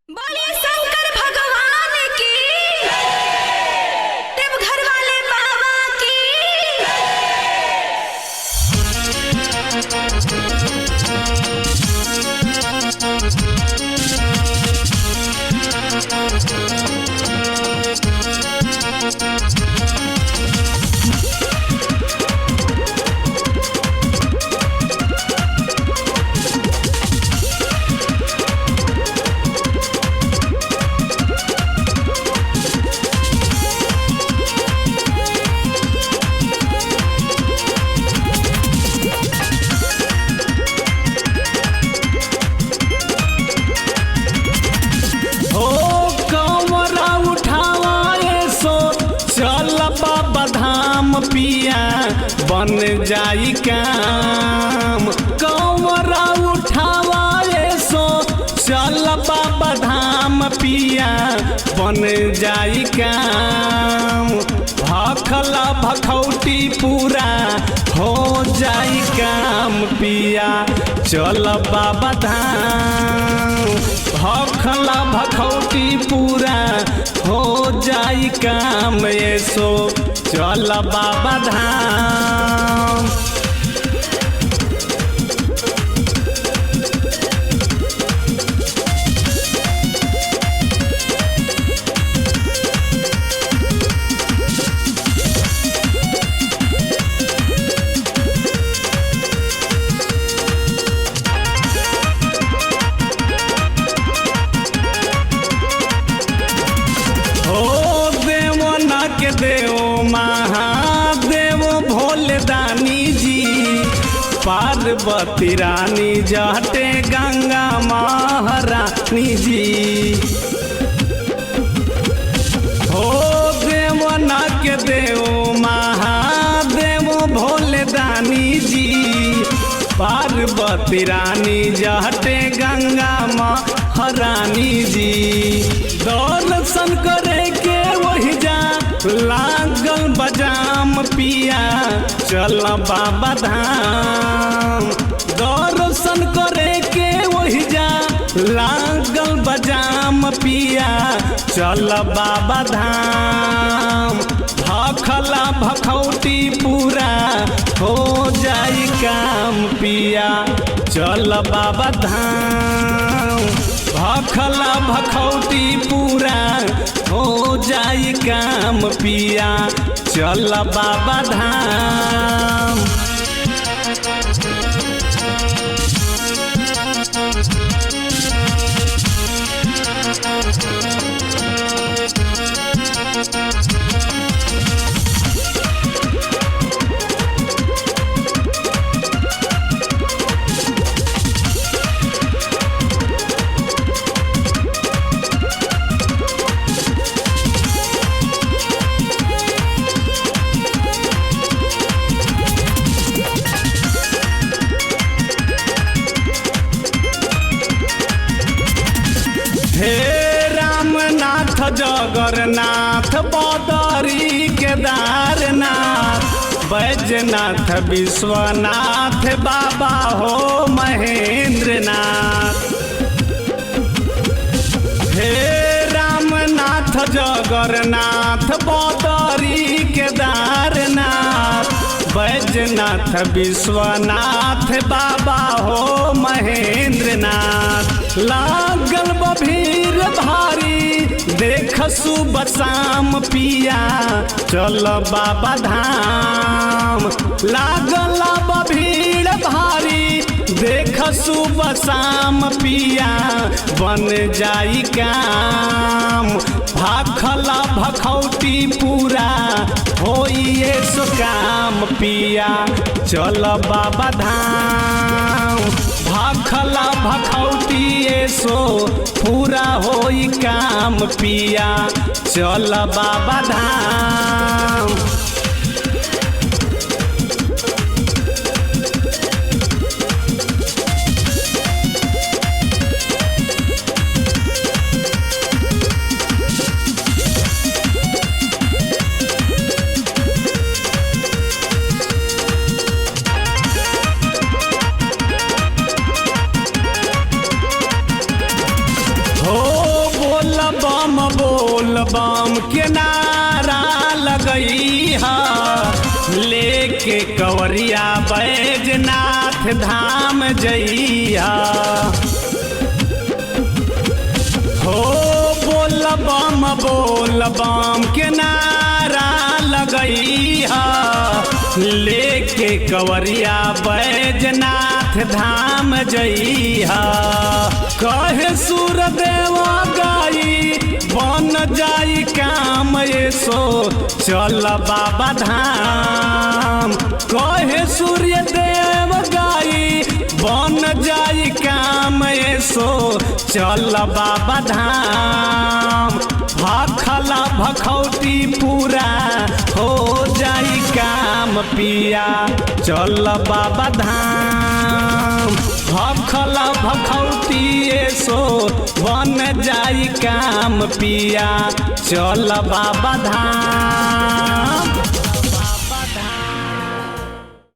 बोलिए शंकर भगवान की, देवघर वाले बाबा की। हो कमरा उठावा सो चल बाबा धाम पिया बन जाई काम। कमरा उठावा सो चल बाबा धाम पिया बन जाई काम। भखला भखौटी पूरा हो जाई काम पिया चल बाबा धाम। भखला भखौटी पूरा हो जाई काम ये सो चल बाबा धाम। हो देव ना के देव महादेव भोले दानी जी, पार्वती रानी जटे गंगा महारानी जी। हो देव ना के देव महादेव भोले दानी जी, पार्वती रानी जटे गंगा महारानी जी। दर्शन करे के वही जा लागल बजाम पिया चल बाबा धाम। दर्शन करे के वही जा लागल बजाम पिया चल बाबा धाम। भखला भखौटी पूरा हो जाई काम पिया चल बाबा धाम। भखला भखौटी पूरा हो जाई काम पिया चल बाबा धाम। हे रामनाथ जगन्नाथ बदरी केदारनाथ, बैजनाथ विश्वनाथ बाबा हो महेंद्रनाथ। हे रामनाथ जगन्नाथ बदरी केदारनाथ, बैजनाथ विश्वनाथ बाबा हो महेंद्रनाथ। लागल बभीर भारी देख सुबह शाम पिया चल बाबा धाम। लागल बभीर भारी देख सुबह शाम पिया बन जाई काम। भाखला भखौटी पूरा होइए सो काम पिया चल बाबा धाम। भाखला भखौटी सो पूरा होई काम पिया चल बाबा धाम। हो बोल बम के नारा लगई लेके कवरिया बैजनाथ धाम जइया। हो बोल बम के नारा लगई लेके कवरिया बैजनाथ धाम जइहा। कहे सूरदेवा गाई बन जाई काम ये सो चल बाबा धाम। कहे सूर्य देव गाई बन जाई काम ये सो चल बाबा धाम। भखला भखौटी पूरा हो जाई काम पिया चल बाबा धाम। भखला भखौटी ये सो बन जाई काम पिया चल बाबा धाम।